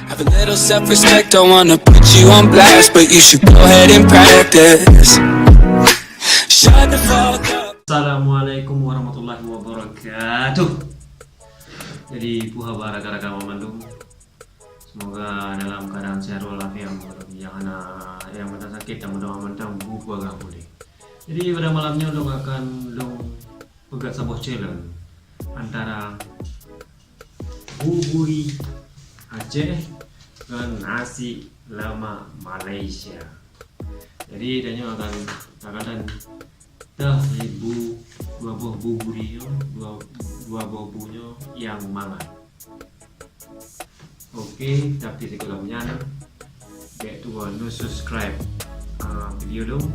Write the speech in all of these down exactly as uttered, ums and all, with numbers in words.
Have a little self-respect, don't wanna put you on blast, but you should go ahead and practice. Shut the fuck up. Assalamualaikum warahmatullahi wabarakatuh. Jadi, peue haba rakan-rakan mandum? Semoga dalam keadaan sehat walafiat. Nyang hana, nyang mantong sakét dan mudah-mudahan mantong bu bagah puléh. Jadi, pada malam nyoe lôn akan lôn peugah saboh challenge antara bu guri Aceh ngon nasi lemak Malaysia. Jadi, tanyoe akan, akan dan dah bu, dua boh bu guri nyoe, dua, dua boh bu nyoe nyang mangat. Oke, tapi sigoe lom nyan, bèk tuwoe neusubscribe, ah, video lôn.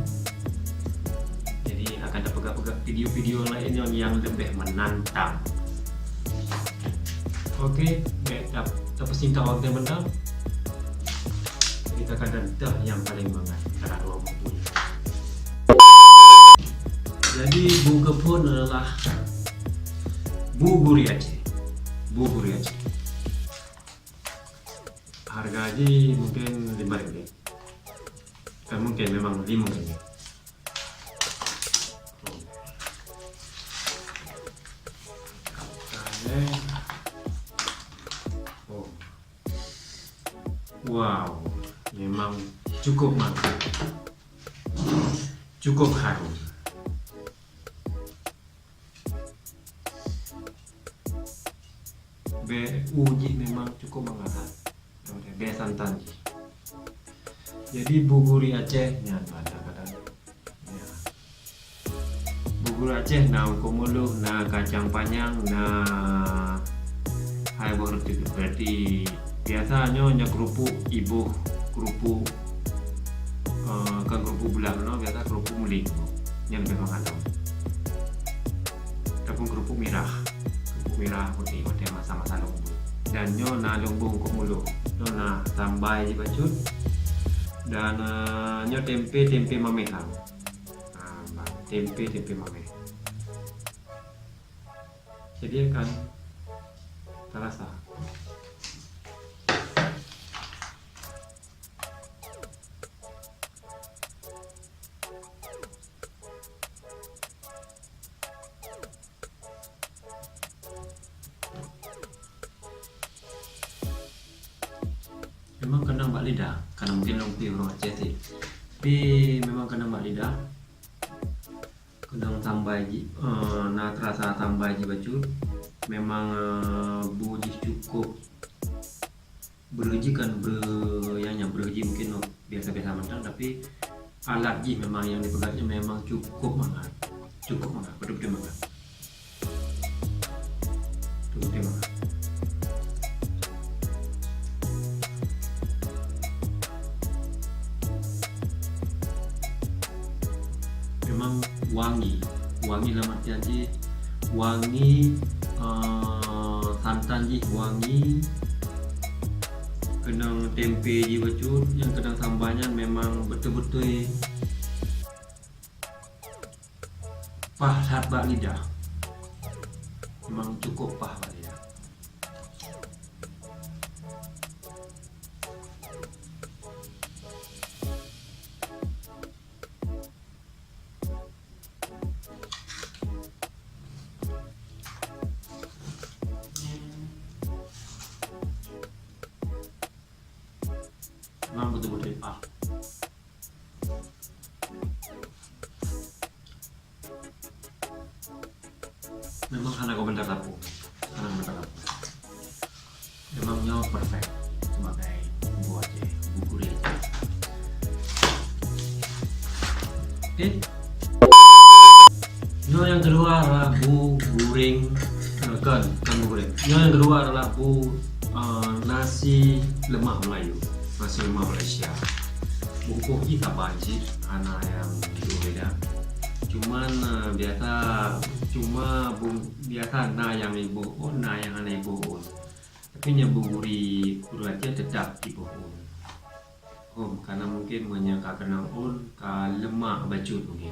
Jadi, akan tapeugah-peugah video-video laén nyang, nyang leubeh menantang. Oke, bèk tap-, tapeusingkat watèe mantong. Jadi, takan dan teuh nyang paleng mangat, karena dua boh bu. Jadi, bu keuphon adalah bu guri Aceh. Bu guri Aceh. Harga jih mungkin lima ringgit. Bukan mungkin, memang lima ringgit. Oh. Wow, memang cukup mantap. Cukup harum. Bèe u jih memang cukup mangat. Bèe santan jih. Jadi bu guri Aceh nyan kadang-kadang. Ya. Bu guri Aceh na eungkôt mulôh, na kacang panyang, na hai boh reuteuh. Berarti biasa nyoe, nyoe keurupuk iboh, keurupuk, eh, kon keurupuk bulat meunoe, biasa keurupuk muling. Nyan leubeh mangat lom. Ataupun keurupuk mirah. Keurupuk mirah putéh, watèe masa-masa lôn bu. Dan nyoe na lôn bu eungkôt mulôh. Nyoe na sambai jih bacut. Dan, eh, nyoe tempe, tempe mamèh han. Ah, tempe, tempe mamèh. Jadi akan tarasa. Memang keunong bak lidah, karena mungkin lôn pih ureueng Aceh cit. Tapi memang keunong bak lidah. Keunong sambai jih, eh, na terasa sambai jih bacut. Memang, eh, bu jih cukup breuh jih kan, breuh nyang, nyang breuh jih mungkin biasa-biasa mantong, tapi alat jih memang nyang dipeugah jih memang cukup mangat. Cukup mangat, beutôi-beutôi mangat. Beutôi-beutôi mangat. Memang wangi. Wangi dalam artian jih wangi, eh, santan jih wangi, keunong tempe jih bacut, nyang keunong sambal nyan memang beutôi-beutôi paih that bak lidah. Memang cukup paih bak lidah. Memang beutôi-beutôi paih. Memang hana komentar sapeue. Hana komentar sapeue. Memang nyoe perfect sebagai bu Aceh, bu guri Aceh. Oke. Nyoe nyang keudua adalah bu goreng, eh, kon, kon bu goreng. Nyoe nyang keudua adalah bu, eh, nasi lemak Melayu, nasi lemak Malaysia. Bungkôh jih saban cit, hana nyang jeuet beda. Cuman, eh, biasa, cuma bung-, biasa na nyang iboh ôn, na nyang hana iboh ôn. Tapi nyang bu guri, guri Aceh teutap iboh ôn. Oh, karena mungkin meunyoe ka keunong ôn, ka lemak bacut mungkin.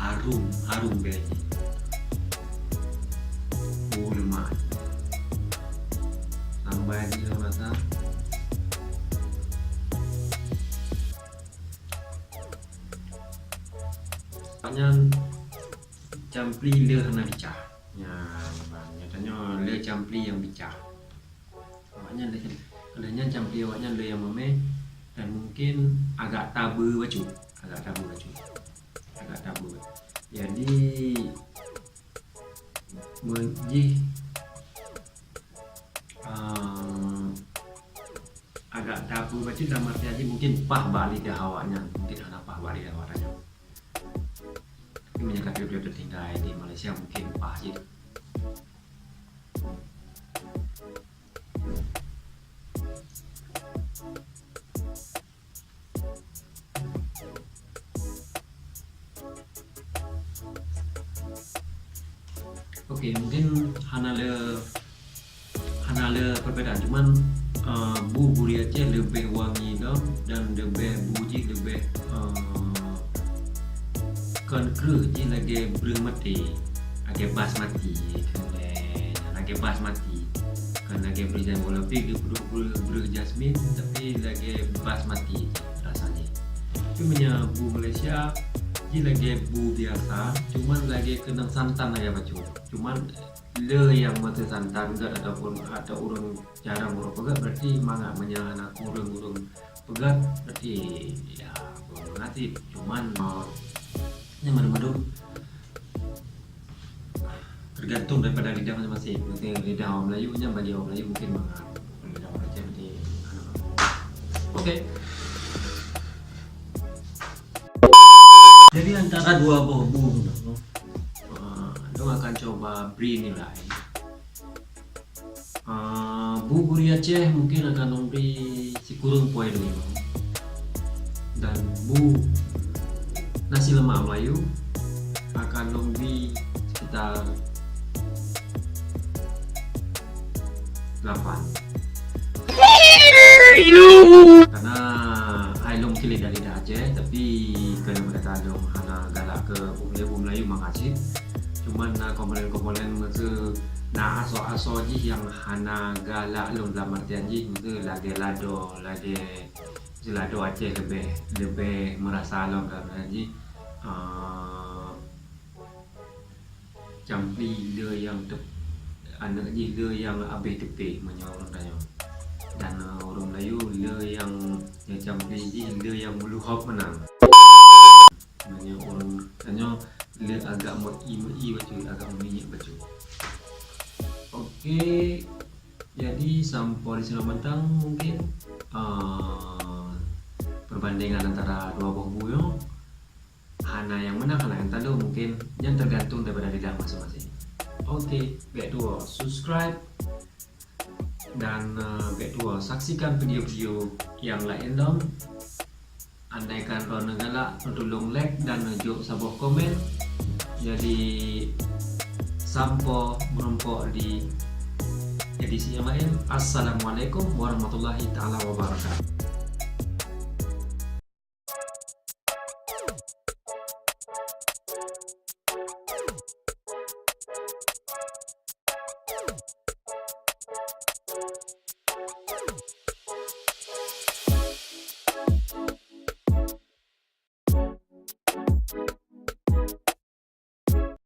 harum, harum bèe jih. Bôh leumah. Sampai jih lôn rasa. Awaknyan campli le hana bicah. Nyan, nyan tanyoe le campli nyang bicah. Awaknyan le, lheueh nyan campli awaknyan le nyang mamèh dan mungkin agak tabeue bacut, agak tabeue bacut, agak tabeue. Jadi, meunyoe jih, ehm, agak tabeue bacut dalam artian jih mungkin paih bak lidah awaknyan, mungkin hana paih bak lidah awaknyan. Tapi meunyoe ka teutinggai di Malaysia mungkin paih jih. Oke, mungkin hana le, hana le perbedaan, cuman, eh, bu gurèe Aceh leubeh wangi lom dan leubeh bu jih leubeh, eh, kon kreueh jih lagèe breueh maté, lagèe basmati, lagèe basmati. Kon lagèe breueh jan bola pih, breueh, breueh, breueh jasmin, tapi lagèe basmati rasanya. Tapi meunyoe bu Malaysia, jih lagèe bu biasa, cuman lagèe keunong santan lagèe bacut. Cuman le nyang meuteun santan gèt ataupun atau ureueng jarang ureueng peugèt, berarti mangat meunyoe hana ureueng-ureueng peugèt, berarti ya, mangat cit. Cuman, eh, nyan mandum-mandum tergantung daripada lidah masing-masing. Mungkin lidah orang Melayu nyan bagi orang Melayu mungkin mangat. Lidah orang Aceh mungkin hana mangat. Oke. Jadi antara dua boh bu tu, ah, lôn akan cuba bri nilai. Ah, bu gurèe Aceh mungkin akan lôn bri sikureueng poin lima. Dan bu nasi lemak Melayu akan lôn bri sekitar lapan. Karena hai lôn mungkin lidah-lidah Aceh, tapi keuneuk kata lôn hana galak keu bu Melayu, bu Melayu mangat cit. Cuman na komponen-komponen meuseu na asoe-asoe jih nyang hana galak lôn dalam artian jih meuseu lagèe lado, lagèe meuseu lado Aceh leubeh, leubeh meurasa lom dalam artian jih, eh, campli le nyang tep-, aneuk jih le nyang habéh teupéh meunyoe ureueng tanyoe. Dan, eh, ureueng Melayu le nyang, nyang campli jih le nyang meuluhop meunan. Meunyoe ureueng tanyoe le agak meu-i-meu-i bacut, agak meuminyék bacut. Oke. Jadi, sampoe di sinoe mantong mungkin, ah, Perbandingan antara dua boh bu nyoe, hana nyang meunang, hana nyang talo, mungkin nyan tergantung daripada lidah masing-masing. Oke, bèk tuwo subscribe dan, eh, bèk tuwo saksikan video-video nyang laén lom. Andaikan droeneuh galak, neutulông like dan neujok saboh komen. Jadi, sampoe meurumpok di edisi nyang laén. Assalamualaikum warahmatullahi taala wabarakatuh.